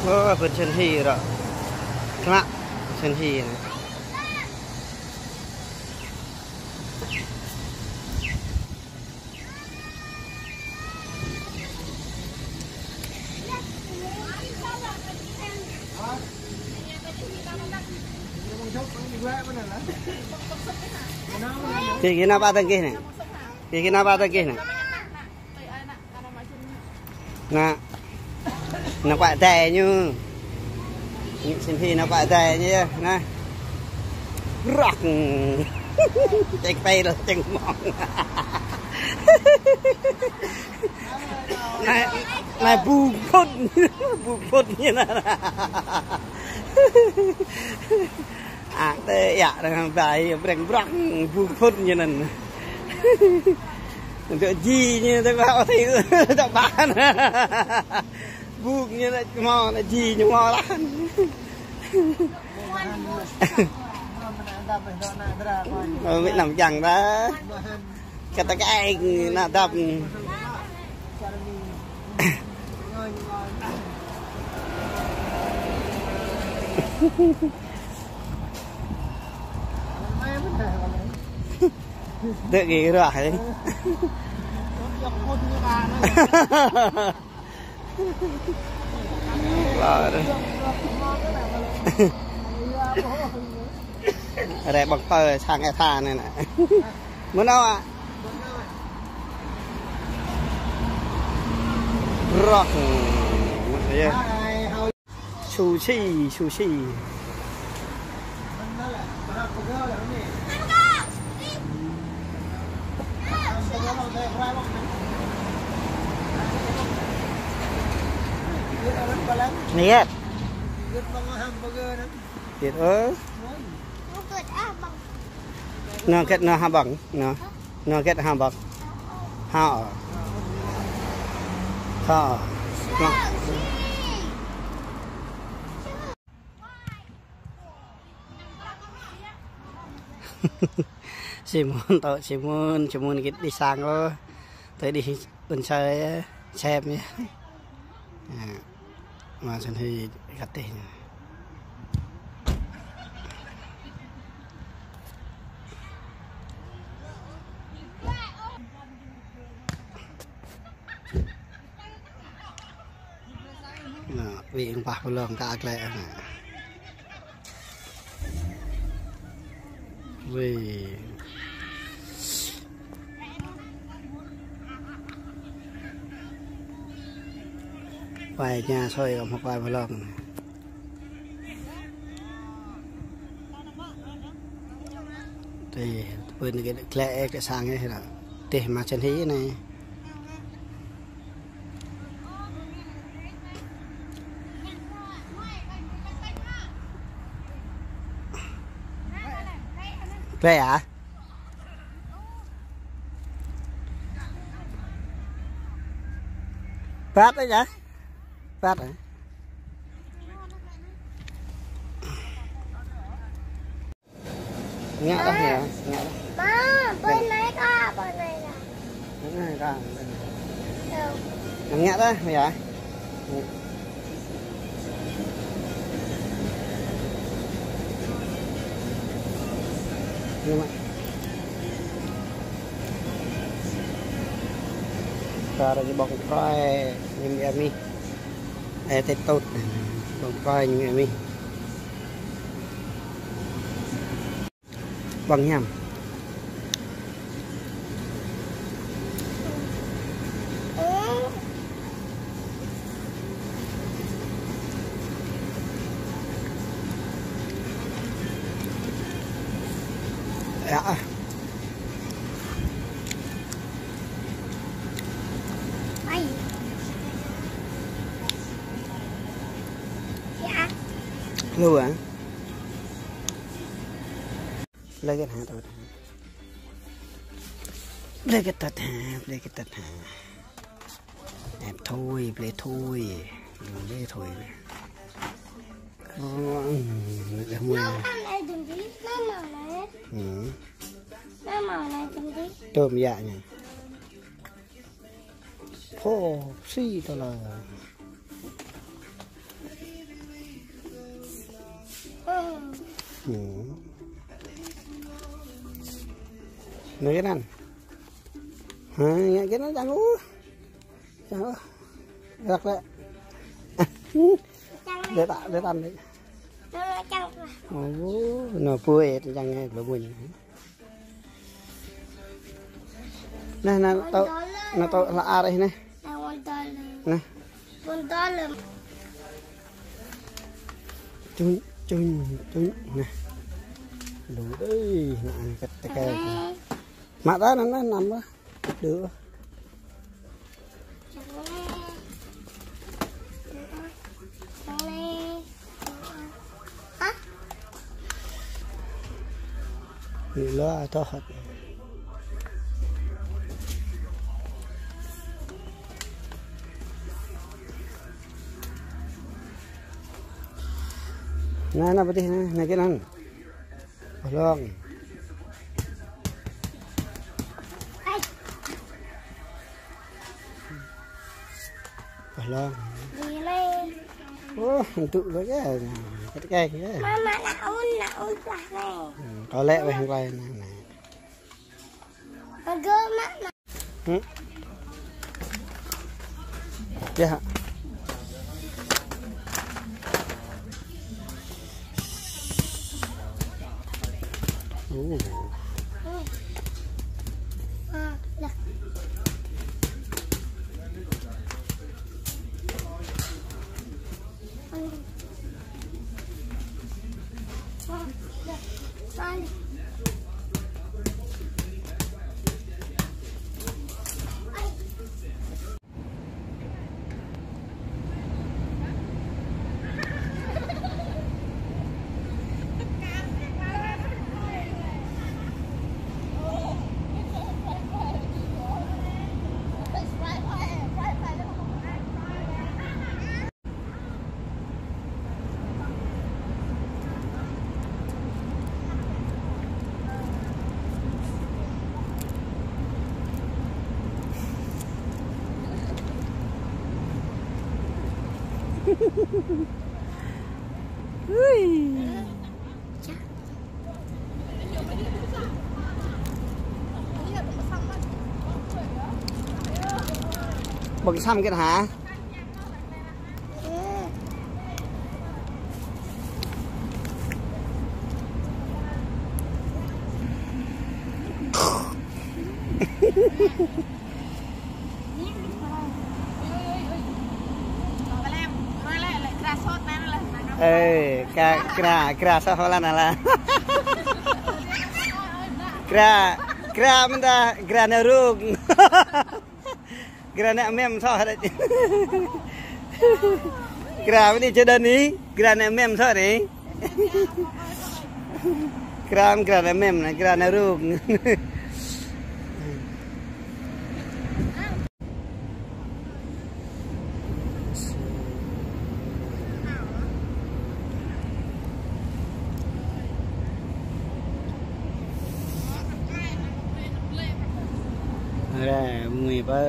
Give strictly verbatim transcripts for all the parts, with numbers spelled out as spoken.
Ơ, bơ̆n Sân Hì rŏ. Klă, Sân Hì anai. Kì, kì nao pă tơ̆ng kih anai. Kì, kì nao pă tơ̆ng kih anai. Nă. Nă kuă dai ñu. Ñu Sân Hì nă kuă dai ñu yơh, nă. Rŏk. Čeng pei lơ čeng mong. Nă, nă bung phŭt. Bung phŭt ñu nă. Ă, tơ yă đang bai breng brăng bung phŭt ñu anŭn. Dŏ ji ñu tơ ba ôh tơ ba. Bung ñu nă hmâo nă ji ñu hmâo lah. Ơ, Việt Nam jăng dah. Kơ tơkai nă dăp. Dek gih rah, eh. Lơ. Rĕ ƀơ̆ng pơ sang ĕ tha anai nă. Mơnâo ă? Rŏk. Sushi, sushi. Nhiệt. Nhiệt ơ. Nugget nă hơbăng, nă. Nugget hơbăng. Hă. Hă. Simon tŏ, Simon, Simon git đi sang ôh. Tơ đi ƀôn sang, sem yơh. Ă, mă Sân Hì găt tih ñu. Nă, wĭ ƀơ̆ng pah pơlong kơ klĕ nă. Wih. Pai ña soi kơ mă pai pơlong. Tih, pơ anai kơ klĕ kơ sang yơh nă. Tih mă Sân Hì anai. Klĕ hă? Păt ôh yă? Păt ôh? Ngă dah yă, ngă dah. Mă, bơi anai kơ, bơi anai kơ. Bơi anai kơ. Ngă dah yă. Ngă mă. Kar ñu ƀơ̆ng pơkơi, ñu mă mih. Ê, tĕt tŭt. Ƀơ̆ng pơkơi ñu mă mih. Ƀơ̆ng hiam. Ơ. Ai. Lu hă? Blơi kơ tơt hă, tơt hă. Blơi kơ tơt hă, blơi kơ tơt hă. Ĕp thôi, blơi thôi. Blơi thôi. Ơ, ưm, blơi thôi. Ưm. Tơm yă ñu. Pô, si tơlơi. Hmm. Ngă kơ anŭn. Ha, ngă kơ anŭn čang ôh. Čang ôh. Ră lĕ. Dê ta, dê ta dê. Ôh, nă pui čang ôh, lơ buñ. Nă, nă, tŏ, nă tŏ hla areh nă. Nă. Čuñ, čuñ, čuñ, nă. Lu đơi, nă, kăt tơkai. Mă ta nă, nă, năm ba. Lu. Hă? Lu lo, tŏ hăt. Nă, nă, pơdih, nă, nă, kơ anŭn. Pơhlŏng. Pơhlŏng. Ôh, tŭ kơ kơ. Kơ kơ kơ. Mama, nă un, nă un plah nă. Hmm, kâo lĕ weh hăng klai nă, nă. Mama, gơ̆ mă, mă. Hmm. Yơh. Ôh. Ui. Ƀơ̆ng săm kơ hă? Ê, ka, kra, kra soh lan ala. Kra, kra mơ̆n ta, kra nao rung. Kra nao mem soh đĕč. Kra mơ̆n ni čơđan ni, kra nao mem soh ni. Kra, kra nao mem nă, kra nao rung. Rai, mui pơ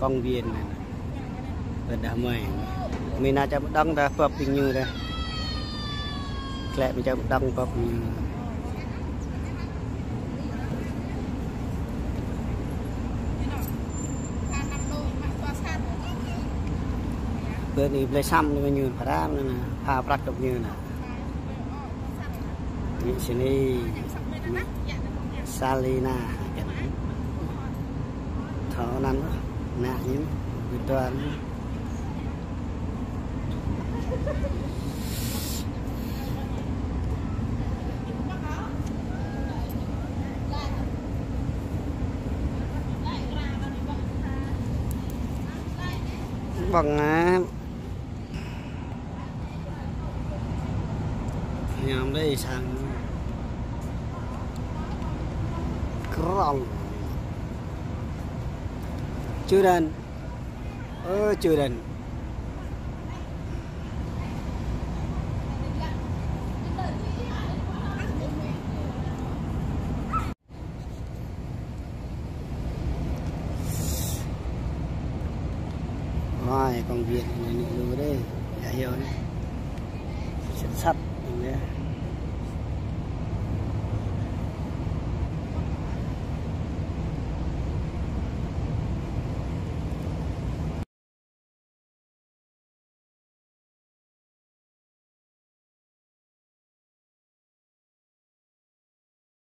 công viên anai. Pơdah mui. Mui nao čang pơđŏng dah pŏp ƀing ñu dah. Klĕ mui čang pơđŏng pŏp ƀing ñu. Bơ ni blơi săm ni ñu pha ram ni nă, pha prăk kơ ñu nă. Ni sini, ni Salina, kan. Thâo anăn, nă ñu, bơtuan. Ƀơ̆ng ah. Hiam đơi sang. Krong. Čơđan. Ơ, čơđan. Ơi, công viên anai ñu lu đơi. Yơh, yơh anai. Sĭt săt anai.